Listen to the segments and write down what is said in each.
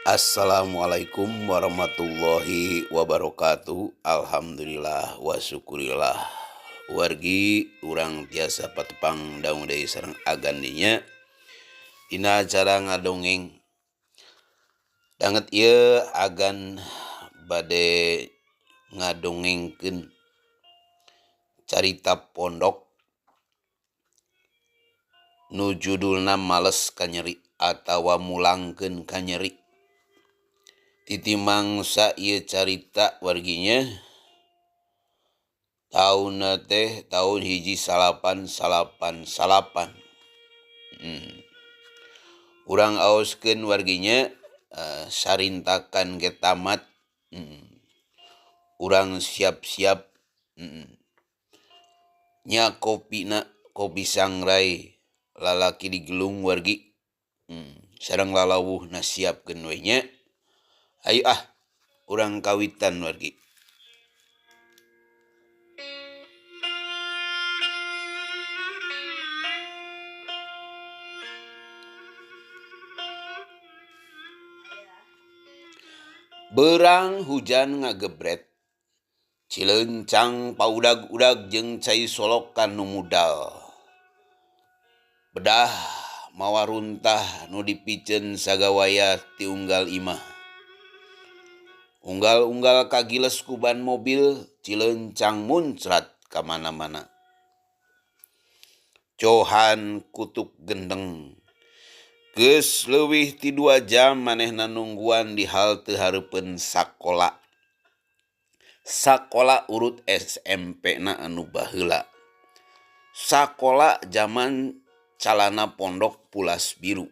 Assalamualaikum warahmatullahi wabarakatuh. Alhamdulillah wa syukurillah. Wargi urang tiasa patepang daung deui sareng agan dinya dina acara ngadongeng. Danget ieu agan bade ngadongengkeun carita pondok nu judulna Males Ka Nyeri atawa Mulangkeun Ka Nyeri. Titi mangsa ieu carita warginya taunna teh taun 1999. Urang aoskeun warginya sarintakan ge tamat. Urang siap-siap. Nya kopina kopi sangrai lalaki digelung wargi. Sareng lalawuhna siapkeun we nya. Ayo ah, urang kawitan wargi. Berang hujan ngagebret, cilencang paudag-udag jeung cai solokan nu mudal. Bedah mawa runtah nu dipiceun sagawaya ti unggal imah. Unggal-unggal kagiles ku ban mobil, cilencang muncrat ka mana-mana. Johan kutuk gendeng. Geus leuwih ti 2 jam manehna nungguan di halte hareupeun sakola. Sakola urut SMP na anu baheula. Sakola jaman calana pondok pulas biru.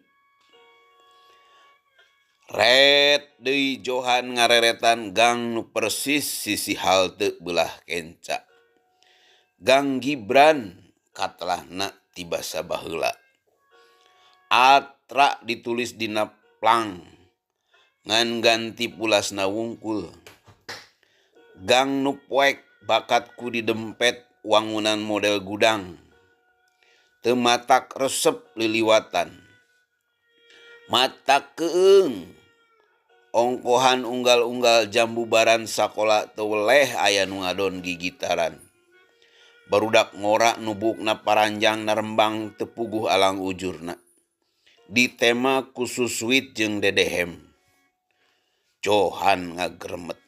Red deui Johan ngareretan gang nu persis sisi halte beulah kenca. Gang Gibran katelahna ti basa baheula. Atra ditulis dina plang ngan ganti pulasna wungkul. Gang nu poek bakat ku didempet wangunan model gudang. Teu matak resep liliwatan. Mata keung ongkohan unggal-unggal jambubaran sakola teu weleh aya nu ngadon gigitaran. Barudak ngora nubukna paranjang narembang teu puguh alang ujurna. Ditema ku susuit jeung dedehem. Johan ngagremet.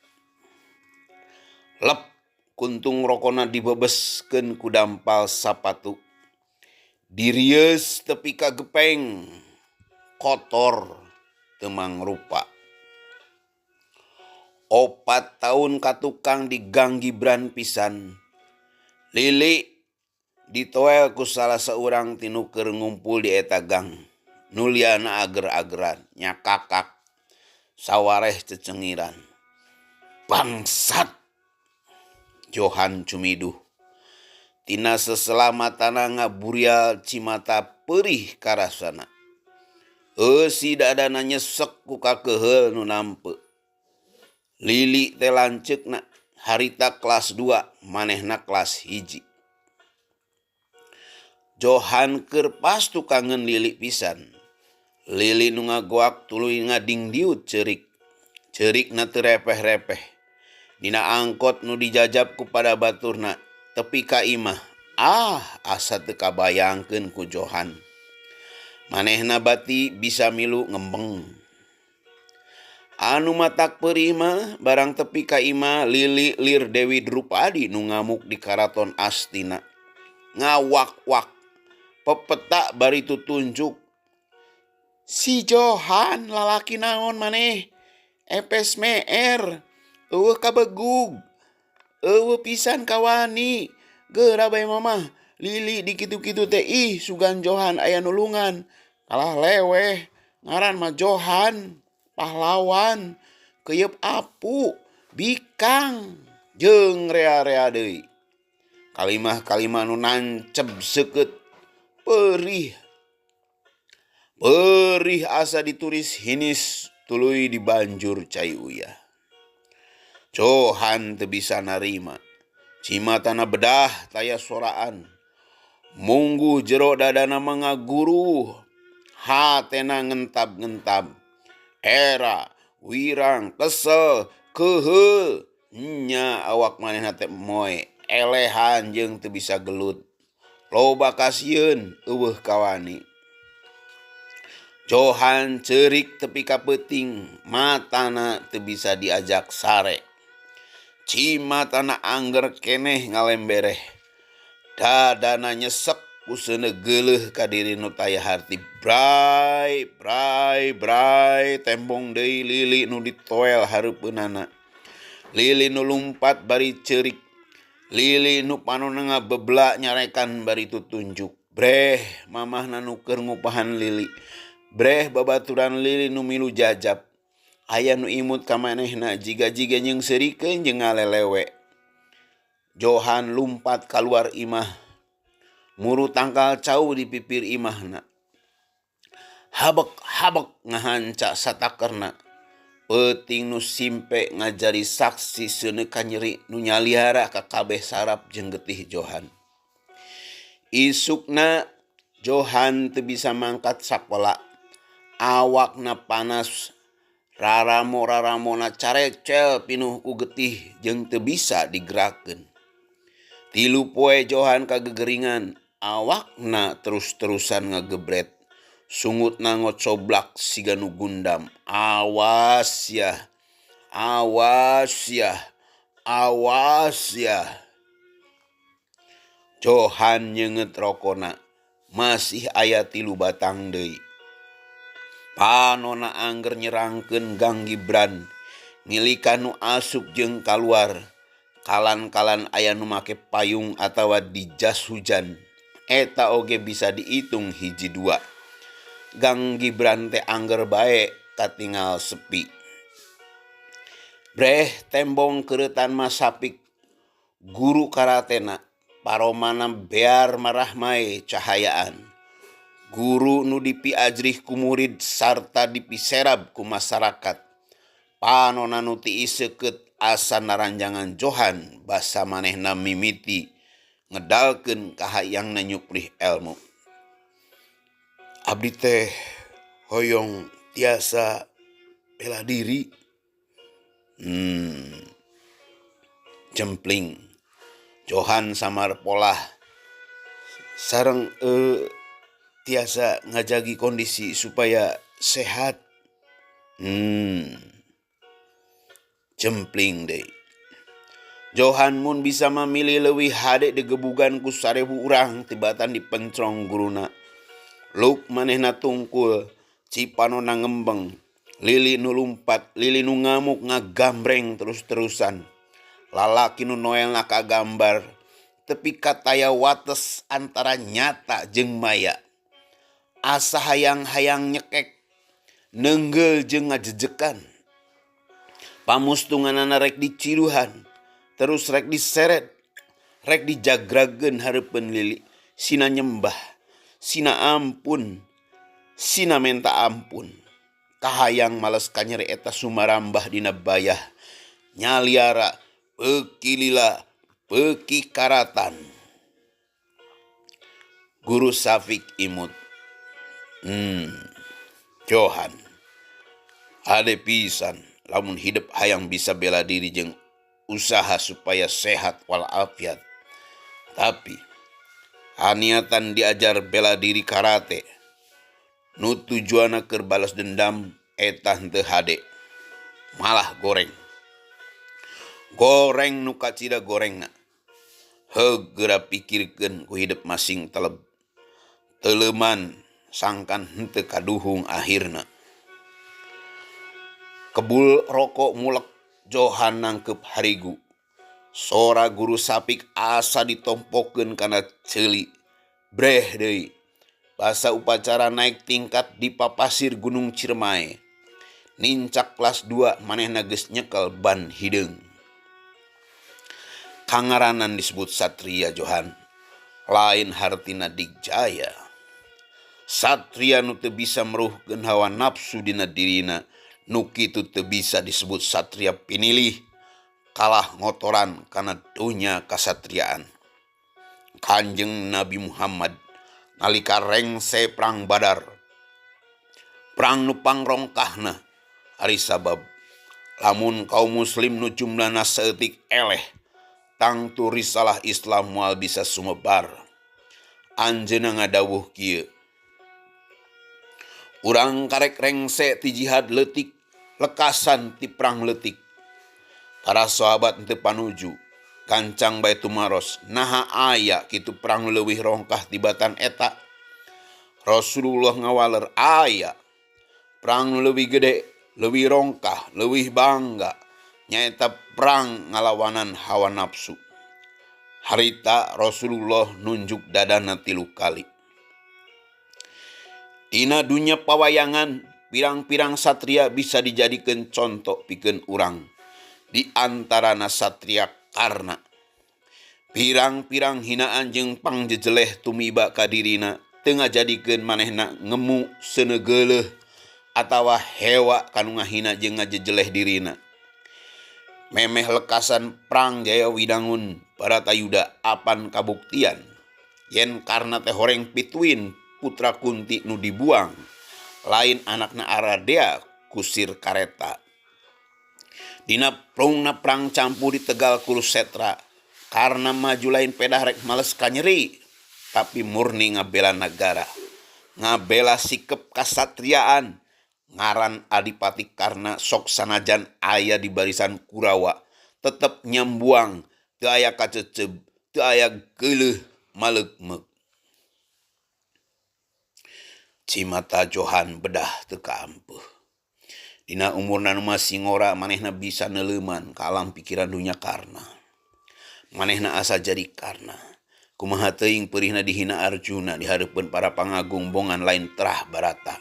Lep kuntung rokona dibebeskeun ku dampal sapatu. Dirieus tepi ka gepeng. Kotor teu mangrupa. 4 tahun ka tukang di Gang Gibran pisan. Lili ditoel ku salah saurang tinu keur ngumpul di eta gang. Nuliana ager-ageran, nyakakak, sawareh cecengiran. Bangsat! Johan cumiduh. Tina seselamatana ngaburial cimata perih karasana. Eusi dadana nyesek ku kakeheul nu nampe. Lili teh lanceukna harita kelas 2, manehna kelas 1. Johan keur pas tukangeun Lili pisan. Lili nu ngagoak tuluy ngadingdiut ceurik. Ceurikna teu repeh-repeh. Dina angkot nu dijajab ku pada baturna tepi ka imah. Ah, asa teu kabayangkeun ku Johan. Manehna bati bisa milu ngembeng. Anu matak perih mah barang tepi ka imah Lili lir Dewi Drupadi nu ngamuk di karaton Astina. Ngawak-wak pepeta bari tutunjuk. Si Johan lalaki naon maneh? Epes meer, eueuh kabegug, eueuh pisan kawani. Geura bae mamah, Lili di kitu-kitu teh ih sugan Johan aya nulungan. Kalah leweh, ngaran mah Johan, pahlawan, keuyeub apu, bikang, jeung rea-rea deui. Kalimah-kalimah nu nanceb seukeut, perih. Perih asa ditulis hinis tuluy dibanjur cai uyah. Johan teu bisa narima. Cimatana bedah taya soraan. Mungguh jero dadana mangaguruh. Hatena ngentab-ngentab. Era Wirang, kesel, keheul, nya awak manehna teh moe, elehan jeung teu bisa gelut. Loba kasieun eueuh kawani. Johan ceurik tepi ka peuting, matana teu bisa diajak sare. Cimatana angger keneh ngalembereh. Dadana nyesek ku seuneu geuleuh ka diri nu taya harti. Brai, brai, brai tembong deui Lili nu ditoel hareupeunana. Lili nu lumpat bari ceurik. Lili nu panonna ngabebla nyarekan bari tutunjuk. Breh mamahna nu keur ngupahan Lili. Breh babaturan Lili nu milu jajab. Aya nu imut ka manehna jiga-jiga nyeungseurikeun jeung ngalelewe. Johan lumpat kaluar imah. Muru tangkal cau di pipir imahna. Habek-habek ngahanca satakerna. Peuting nu simpe ngajari saksi seuneu kanyeri nu nyaliara ka kabeh saraf jeung getih Johan. Isukna Johan teu bisa mangkat sakola. Awakna panas, raramo-raramona carecel pinuh ku getih jeung teu bisa digerakkeun. Tilu poe Johan kagegeringan, awakna terus-terusan ngagebret. Sungutna ngocoblak siga nu gundam. Awas yah, awas yah, awas yah. Johan nyeungeut rokona, masih aya tilu batang deui. Panona angger nyerangkeun Gang Gibran, ngilikan nu asup jeung kaluar. Kalan-kalan aya nu make payung atawa di jas hujan. Eta oge bisa diitung hiji dua. Gang Gibran teh angger bae katingal sepi. Breh tembong keureutan Mas Sapik, guru karatena, paromana bear marahmai cahayaan. Guru nu dipiajrih ku murid sarta dipiserab ku masyarakat. Panona nu tiis seukeut asa naranjangan Johan basa manehna mimiti ngedalkeun kahayangna nyuprih elmu. Abdi teh hoyong tiasa bela diri. Jempling. Johan samar polah sareng tiasa ngajagi kondisi supaya sehat. Jempling deui. Johan mun bisa mamilih leuwih hade digebugan ku 1000 urang tibatan dipencrong guruna. Luk manehna tungkul, cipanona ngembeng, Lili nu lumpat, Lili nu ngamuk ngagambreng terus-terusan. Lalaki nu noelna kagambar, tepi kataya wates antara nyata jeung maya. Asa hayang-hayang nyekek, nenggel jeung ngajejekan. Pamustunganana rek diciruhan, terus rek diseret, rek dijagrageun hareupeun Lili. Sina nyembah, sina ampun, sina menta ampun. Kahayang males kanyeri eta sumarambah dina bayah, nyaliara, beuki lila, beuki karatan. Guru Safik imut. Johan, hade pisan lamun hidup hayang bisa bela diri jeung usaha supaya sehat walafiat. Tapi haniatan diajar bela diri karate nu tujuanna keur balas dendam eta henteu hade, malah goreng. Goreng nu kacida gorengna. Heug geura pikirkeun ku hidup masing teleb. Teleuman sangkan henteu kaduhung akhirna. Kebul rokok mulek Johan nangkep harigu. Sora guru Sapik asa ditompokeun kana ceuli. Breh deui. Basa upacara naik tingkat di papasir Gunung Ciremai. Nincak kelas 2 manehna geus nyekel ban hideung. Kangaranan disebut Satria Johan, lain hartina Digjaya. Satria nu teu bisa meruhkeun hawa nafsu dina dirina, nu kitu teu bisa disebut satria pinilih, kalah ngotoran kana dunya kasatriaan. Kanjeng Nabi Muhammad nalika rengse perang Badar, perang nu pangrongkahna ari sabab Lamun kaum muslim nu jumlahna saeutik eleh, tangtu risalah Islam moal bisa sumebar. Anjeunna ngadawuh kieu, Urang karek rengse ti jihad leutik, lekasan ti prang leutik. Para sahabat henteu panuju, gancang bae tumaros, naha aya kitu prang nu leuwih rongkah tibatan eta. Rasulullah ngawaler, Aya. Prang nu leuwih gede, leuwih rongkah, leuwih bangga, nyaeta prang ngalawanan hawa nafsu. Harita Rasulullah nunjuk dadana tilu kali. Dina dunya pawayangan, pirang-pirang satria bisa dijadikeun conto pikeun urang. Di antarana Satria Karna. Pirang-pirang hinaan jeung pangjejeleh tumiba ka dirina teu ngajadikeun manehna ngemu, seuneu geuleuh, atawa hewa ka nu ngahina jeung ngajejeleh dirina. Memeh lekasan Prang Jayawinangun Baratayuda apan kabuktian yen Karna teh horeng pituin putra Kunti nu dibuang, lain anakna Aradea ku Sir Kareta. Dina prungna prang campuh di Tegal Kurusetra, Karna maju lain pedah rek males kanyeri, tapi murni ngabela nagara, ngabela sikep kasatriaan. Ngaran Adipati Karna sok sanajan aya di barisan Kurawa, tetep nyambuang, teu aya kaceceb, teu aya geuleuh maleugmeug. Cimata Johan bedah teu kaampeuh. Dina umurna nu masih ngora manehna bisa neuleuman ka alam pikiran dunya Karna. Manehna asa jadi Karna. Kumaha teuing peurihna dihina Arjuna di hareupeun para pangagung bongan lain terah Barata,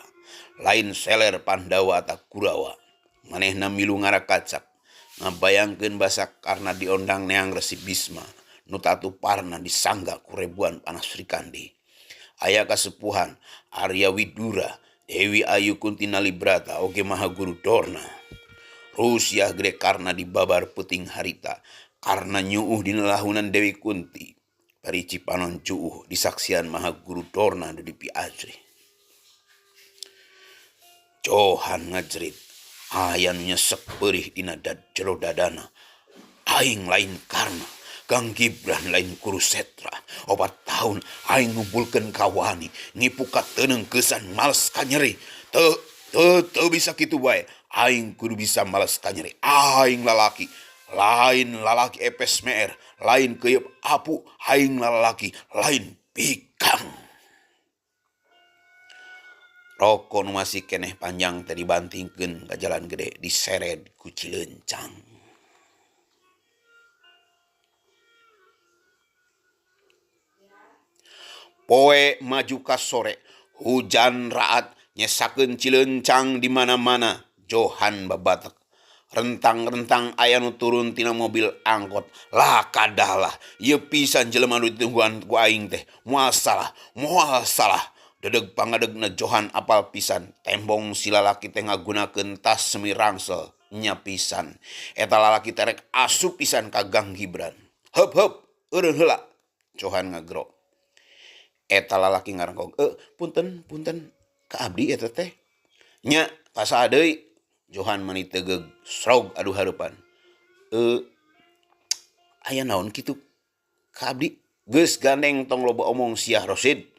lain seler Pandawa atawa Kurawa. Manehna milu ngarakacak ngabayangkeun basa Karna diondang neang Resi Bisma nu tatuparna disangga ku rebuan panah Srikandi. Aya kasepuhan Arya Widura, Dewi Ayu Kunti Nalibrata oge Mahaguru Dorna. Rusiah gede Karna dibabar peuting harita. Karna nyuuh dina lahunan Dewi Kunti. Bari Cipanon cuuh disaksian Mahaguru Dorna nu dipiajrih. Johan ngajerit, aya nu nyesek peurih dina jero dadana. Aing lain Karna, Kang Gibran lain Kurusetra. 4 tahun aing ngumpulkeun kawani, ngipu kateuneng keusan males kanyeri. Teu, teu, teu bisa kitu bae. Aing kudu bisa males kanyeri. Aing lalaki, lain lalaki epes meer, lain keuyeub apu, aing lalaki, lain pikang. Roko nu masih keneh panjang teh dibantingkeun ka jalan gede disered ku Cilencang. Poe maju ka sore, hujan raat nyesakeun Cilencang di mana-mana. Johan babatek. Rentang-rentang aya nu turun tina mobil angkot. Lah kadalah, ieu pisan jelema nu ditungguan ku aing teh. Moal salah, moal salah. Dedeg pangadegna Johan apal pisan. Tembong si lalaki teh ngagunakeun tas semi rangsel. Nya pisan. Eta lalaki teh rek asup pisan ka Gang Gibran. Heup heup, eureun heula. Johan ngagero. Eta lalaki ngarengkog, punten, punten, ka abdi eta teh. Nya, ka saha deui? Johan mani tegeug, srog adu hareupan. Aya naon kitu ka abdi? Geus gandeng tong loba omong siah Rosid.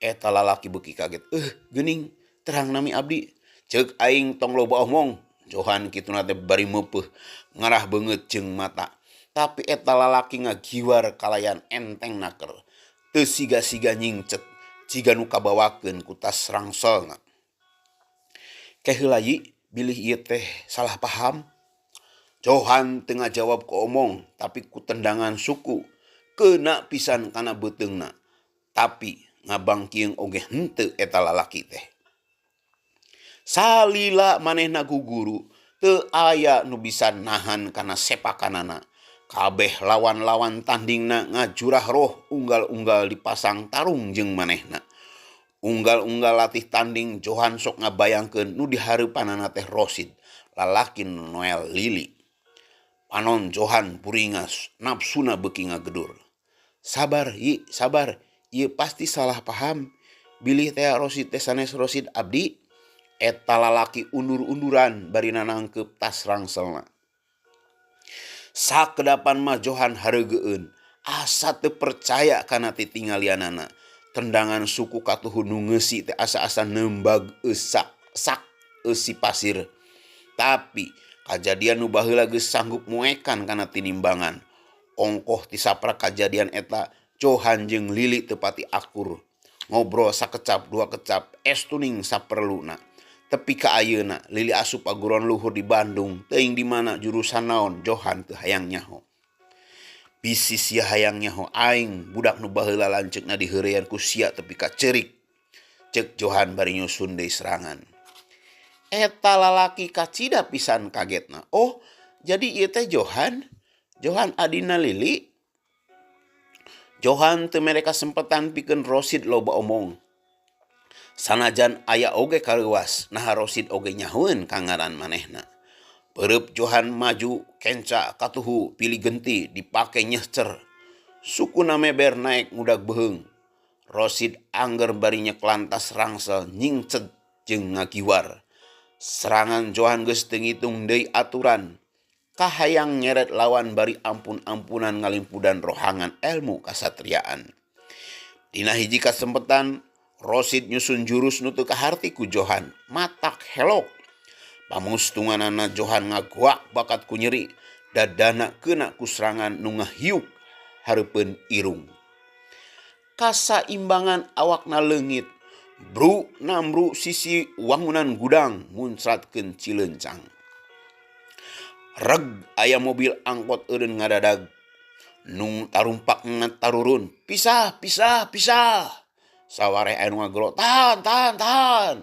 Eta lalaki beuki kaget. Geuning, terang nami abdi. Ceuk aing tong loba omong. Johan kituna teh bari meupeuh, ngarah beungeut jeung mata. Tapi eta lalaki ngagiwar kalayan enteng naker. Teu siga-siga nyingcet, jiga nu kabawakeun ku tas rangselna. Keh heula yi, bilih ieu teh salah paham. Johan teu ngajawab ku omong, tapi ku tendangan suku. Keuna pisan kana beuteungna. Tapi ngabangkieung oge henteu eta lalaki teh. Salila manehna guguru, teu aya nu bisa nahan kana sepakanana. Kabeh lawan-lawan tandingna ngajurah roh unggal-unggal dipasang tarung jeung manehna. Unggal-unggal latih tanding Johan sok ngabayangkeun nu dihareupanana teh Rosid, lalaki Noel Lili. Panon Johan puringas, nafsuna beuki ngagedur. Sabar yi, sabar, ieu pasti salah paham. Bilih teh Rosid teh sanes Rosid abdi. Eta lalaki undur-unduran bari nanangkeup tas rangselna. Sakedapan mah Johan hareugeun, asa teu percaya kana titingalianana. Tendangan suku katuhu nu ngeusi teh asa-asa nembag eusak sak eusi pasir. Tapi, kajadian nu baheula geus sanggup moekan kana tinimbangan. Ongkoh ti saprak kajadian eta, Johan jeung Lili teu pati akur. Ngobrol sakecap dua kecap, estuning saperluna. Tepi ka ayeuna, Lili asup paguruan luhur di Bandung, teuing di mana jurusan naon, Johan teu hayang nyaho. Bisi sia hayang nyaho aing, budak nu baheula lanceukna diheureyan ku sia tepi ka ceurik, ceuk Johan bari nyusun deui serangan. Eta lalaki kacida pisan kagetna, oh jadi ieu teh Johan? Johan adina Lili? Johan teu mere kasempetan pikeun Rosid loba omong. Sanajan aya oge kareuwas, naha Rosid oge nyahoeun ka ngaran manehna. Peureub Johan maju kenca katuhu pilih genti dipake nyehcer. Sukuna meber naek ngudag beuheung. Rosid angger bari nyeklan tas rangsel nyingced jeung ngagiwar. Serangan Johan geus teu ngitung deui aturan. Kahayang nyeret lawan bari ampun-ampunan ngalimpudan rohangan elmu kasatriaan. Dina hiji kasempetan, Rosid nyusun jurus nu teu kaharti ku Johan, matak helok. Pamustunganana Johan ngagoak bakat ku nyeri, dadana keuna ku serangan nu ngahiuk hareupeun irung. Kasaimbangan awakna leungit, bru nambru sisi wangunan gudang muncratkeun cilencang. Reg aya mobil angkot eureun ngadadag. Nung tarumpak tarurun, pisah pisah pisah. Sawareh aya nu ngagero, tahan tahan tahan.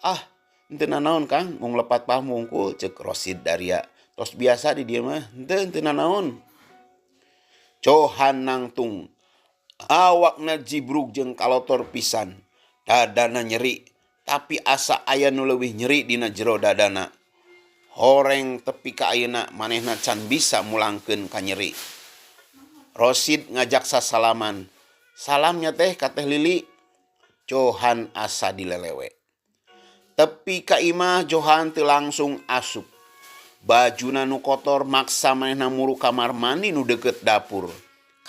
Ah, henteu nanaon Kang, mung lepat paham wungkul ceuk Rosid Daria. Tos biasa di dieu mah, henteu henteu nanaon. Johan nangtung, awakna jibrug jeung kalotor pisan. Dadana nyeri, tapi asa aya nu leuwih nyeri dina jero dadana. Horeng tepi ka ayeuna manehna can bisa mulangkeun kanyeri. Rosid ngajak sasalaman. Salam nya teh ka Teh Lili. Johan asa dilelewe. Tepi ka imah Johan teu langsung asup. Bajuna nu kotor maksa manehna muru kamar mandi nu deukeut dapur.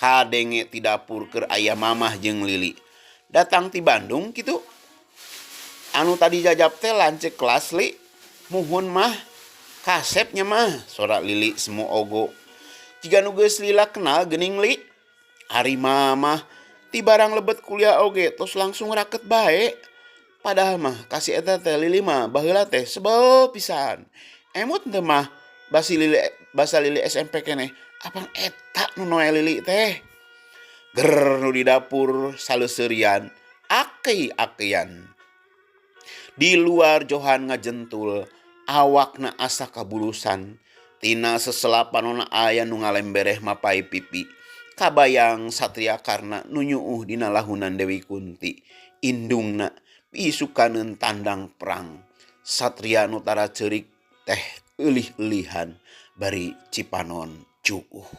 Kadenge ti dapur keur aya mamah jeung Lili. Datang ti Bandung kitu? Anu tadi jajap teh lanceuk kelas Li? Muhun mah. Kasep nya mah, sora Lili semu ogo. Jiga nu geus lila kenal geuning Li. Ari mamah ti barang lebet kuliah oge tos langsung raket bae. Padahal mah ka si eta teh Lili mah baheula teh sebel pisan. Emut henteu mah basi Lili basa Lili SMP keneh apang eta nu noe Lili teh. Ger nu di dapur saleuseurian akei-akeian. Di luar Johan ngajentul, awakna asa kabulusan. Tina sesela panonna aya nu ngalembereh mapai pipi. Kabayang Satria Karna nu nyuuh dina lahunan Dewi Kunti. Indungna piisukaneun tandang perang. Satria nu tara ceurik teh eulih-eulihan bari cipanon cuuh.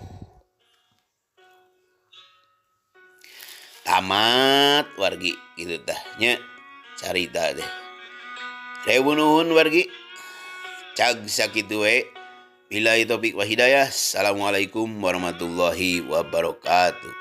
Tamat wargi kitu tah nya carita teh. Rebu nuhun wargi. Cag sakitu we. Billahi taufik wa hidayah. Assalamualaikum warahmatullahi wabarakatuh.